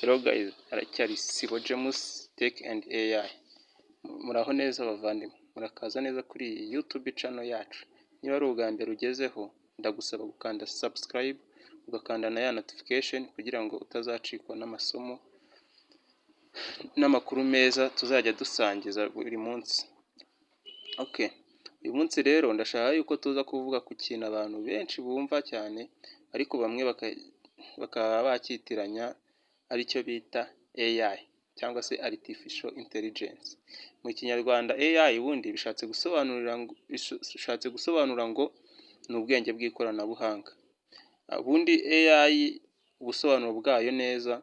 Hello guys, aracyari Sibo James Tech and AI. Muraho neza bavandimwe, murakaza neza kuri iyi YouTube channel yacu. Niba ari ubwa mbere ugezeho, ndagusaba gukanda subscribe, ugakanda na ya notification kugira ngo utazacikwa n'amasomo n'amakuru meza tuzajya dusangiza buri munsi. Okay. Uyu munsi rero ndashaka yuko tuza kuvuga ku kintu abantu benshi bumva cyane, ariko bamwe bakaba bakitiranya, aricyo bita AI cyangwa se Artificial Intelligence. Mu Kinyarwanda AI ubundi bishatse gusobanura ngo ni ubwenge bw'ikoranabuhanga. Ubundi AI, ubusobanuro bwayo neza,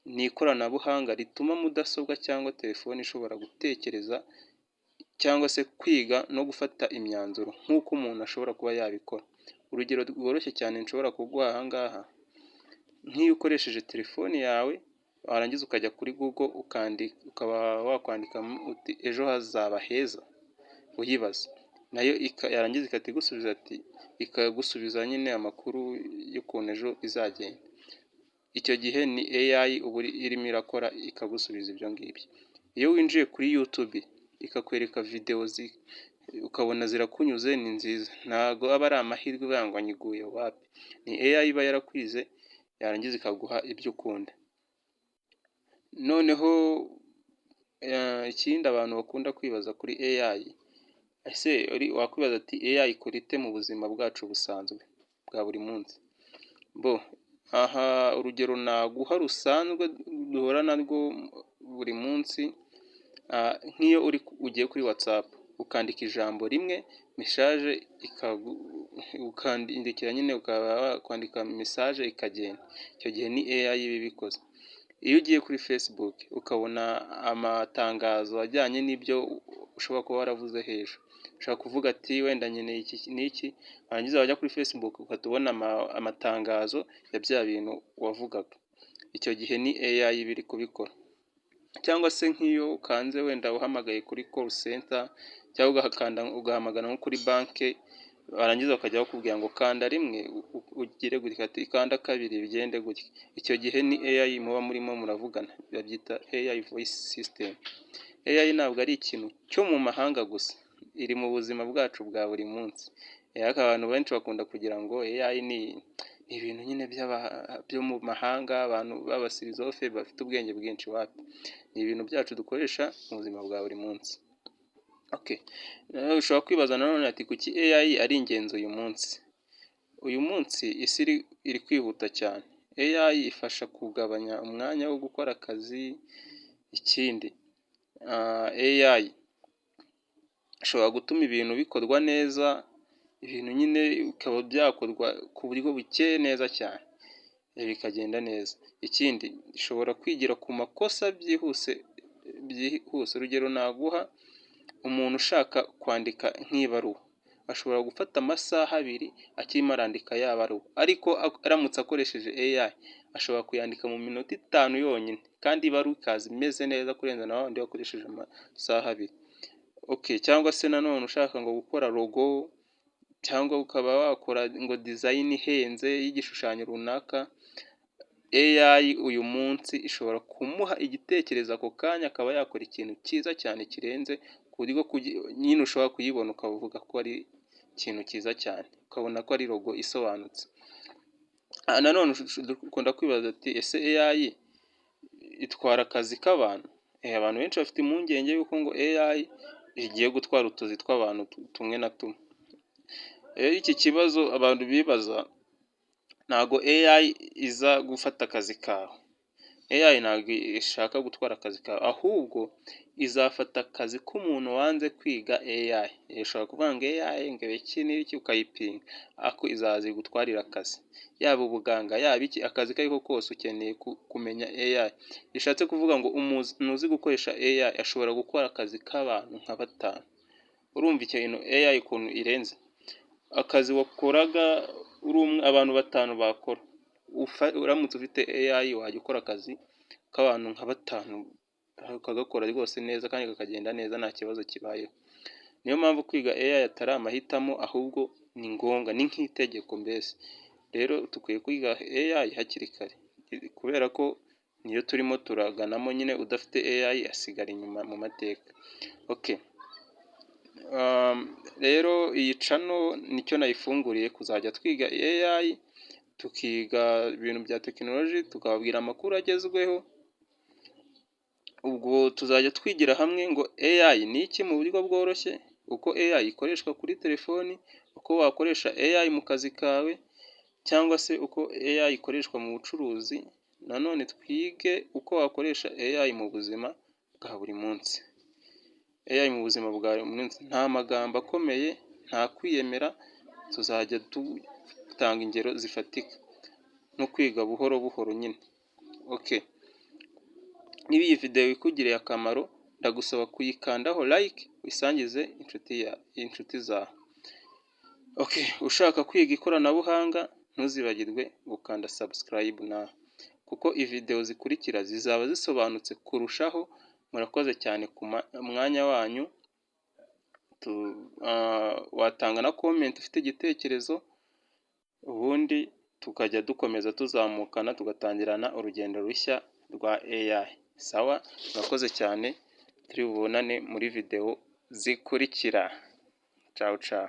ni ikoranabuhanga rituma mudasobwa cyangwa telefone ishobora gutekereza cyangwa se kwiga no gufata imyanzuro nk'uko umuntu ashobora kuba yabikora. Urugero rworoshye cyane nshobora kuguha aha ngaha, nk'iyo ukoresheje telefoni yawe, warangiza ukajya kuri Google, ukaba wakwandikamo uti "Ejo hazaba heza", uyibaza, nayo yarangiza igahita igusubiza ati, ikagusubiza nyine amakuru y'ukuntu ejo bizagenda. Icyo gihe ni AI uba irimo irakora, ikagusubiza ibyo ngibyo. Iyo winjiye kuri YouTube ikakwereka videwo ukabona zirakunyuze, ni nziza, ntabwo aba ari amahirwe uvuga ngo nyiguye, wapi, ni AI iba yarakwize, yarangiza ikaguha ibyo ukunda. Noneho ikindi abantu bakunda kwibaza kuri AI, ese wakwibaza ati "AI ikora ite mu buzima bwacu busanzwe bwa buri munsi?" Bo aha urugero naguha rusanzwe duhura narwo buri munsi, nk'iyo ugiye kuri WhatsApp ukandika ijambo rimwe, message, ukandikira nyine, ukaba wakwandika message ikagenda, icyo gihe ni AI iba ibikoze. Iyo ugiye kuri Facebook ukabona amatangazo ajyanye n'ibyo ushobora kuba waravuze hejuru, ushobora kuvuga ati wenda nkeneye iki n'iki, warangiza wajya kuri Facebook ugahita ubona amatangazo ya bya bintu wavugaga, icyo gihe ni AI iba iri kubikora. Cyangwa se nk'iyo ukanze wenda uhamagaye kuri call center, cyangwa ugakanda ugahamagara nko kuri banki, barangiza bakajya bakubwira ngo kanda rimwe ugire gutya, ati kanda kabiri bigende gutya, icyo gihe ni AI muba murimo muravugana, babyita AI voice system. AI ntabwo ari ikintu cyo mu mahanga gusa, iri mu buzima bwacu bwa buri munsi. Ariko abantu benshi bakunda kugira ngo AI ni ibintu nyine byo mu mahanga, abantu b'abasilozofe bafite ubwenge bwinshi, wapi, ni ibintu byacu dukoresha mu buzima bwa buri munsi. Okay, ushobora kwibaza nanone ati kuki AI ari ingenzi uyu munsi? Uyu munsi isi iri kwihuta cyane, AI ifasha kugabanya umwanya wo gukora akazi, ikindi AI ishobora gutuma ibintu bikorwa neza, ibintu nyine bikaba byakorwa ku buryo bukeye neza cyane, bikagenda neza. Ikindi ishobora kwigira ku makosa byihuse byihuse. Urugero naguha, umuntu ushaka kwandika nk'ibaruwa ashobora gufata amasaha 2 akirimo arandika ya baruwa, ariko aramutse akoresheje AI ashobora kuyandika mu minota 5 yonyine, kandi ibaruwa ikaza imeze neza kurenza na wa wundi wakoresheje amasaha 2. Okay, cyangwa se nanone ushaka ngo gukora logo, cyangwa ukaba wakora ngo design ihenze y'igishushanyo runaka, AI uyu munsi ishobora kumuha igitekerezo ako kanya akaba yakora ikintu cyiza cyane kirenze, ku buryo nyine ushobora kuyibona ukavuga ko ari ikintu cyiza cyane, ukabona ko ari logo isobanutse. Nanone dukunda kwibaza ati ese AI itwara akazi k'abantu? Abantu benshi bafite impungenge y'uko ngo AI igiye gutwara utuzi tw'abantu tumwe na tumwe. Rero iki kibazo abantu bibaza, ntago AI iza gufata akazi kawe. AI ntabwo ishaka gutwara akazi kawe, ahubwo izafata akazi k'umuntu wanze kwiga AI. Ushobora kuvuga ngo AI ngo iki n'iki ukayipinga, ariko izaza igutwarire akazi. Yaba ubuganga, yaba iki, akazi ako ariko kose ukeneye kumenya AI. Bishatse kuvuga ngo umuntu uzi gukoresha AI ashobora gukora akazi k'abantu nka batanu. Urumva ikintu AI ukuntu irenze? Akazi wakoraga uri umwe abantu batanu bakora, uramutse ufite AI wajya ukora akazi k'abantu nka batanu, ukagakora rwose neza kandi kakagenda neza nta kibazo kibayeho. Niyo mpamvu kwiga AI atari amahitamo, ahubwo ni ngombwa, ni nk'itegeko mbese. Rero dukwiye kwiga AI hakiri kare kubera ko Niyo turimo turaganamo nyine, udafite AI asigara inyuma mu mateka. Okay. Rero iyi channel nicyo nayifunguriye, kuzajya twiga AI, tukiga ibintu bya tekinoloji, tukababwira amakuru agezweho. Ubwo tuzajya twigira hamwe ngo AI ni iki mu buryo bworoshye, uko AI ikoreshwa kuri telefoni, uko wakoresha AI mu kazi kawe, cyangwa se uko AI ikoreshwa mu bucuruzi. Nanone twige uko wakoresha AI mu buzima bwa buri munsi. AI mu buzima bwa buri munsi, nta magambo akomeye, nta kwiyemera, tuzajya dutanga ingero zifatika no kwiga buhoro buhoro nyine. Okay. Niba iyi video ikugiriye akamaro, ndagusaba kuyikandaho like, uyisangize inshuti zawe. Okay, ushaka kwiga ikoranabuhanga, ntuzibagirwe gukanda subscribe nawe, kuko video zikurikira zizaba zisobanutse kurushaho. Murakoze cyane ku mwanya wanyu. Watanga na comment ufite igitekerezo, ubundi tukajya dukomeza tuzamukana, tugatangirana urugendo rushya rwa AI. Sawa, murakoze cyane, turi bubonane muri video zikurikira. Ciao ciao.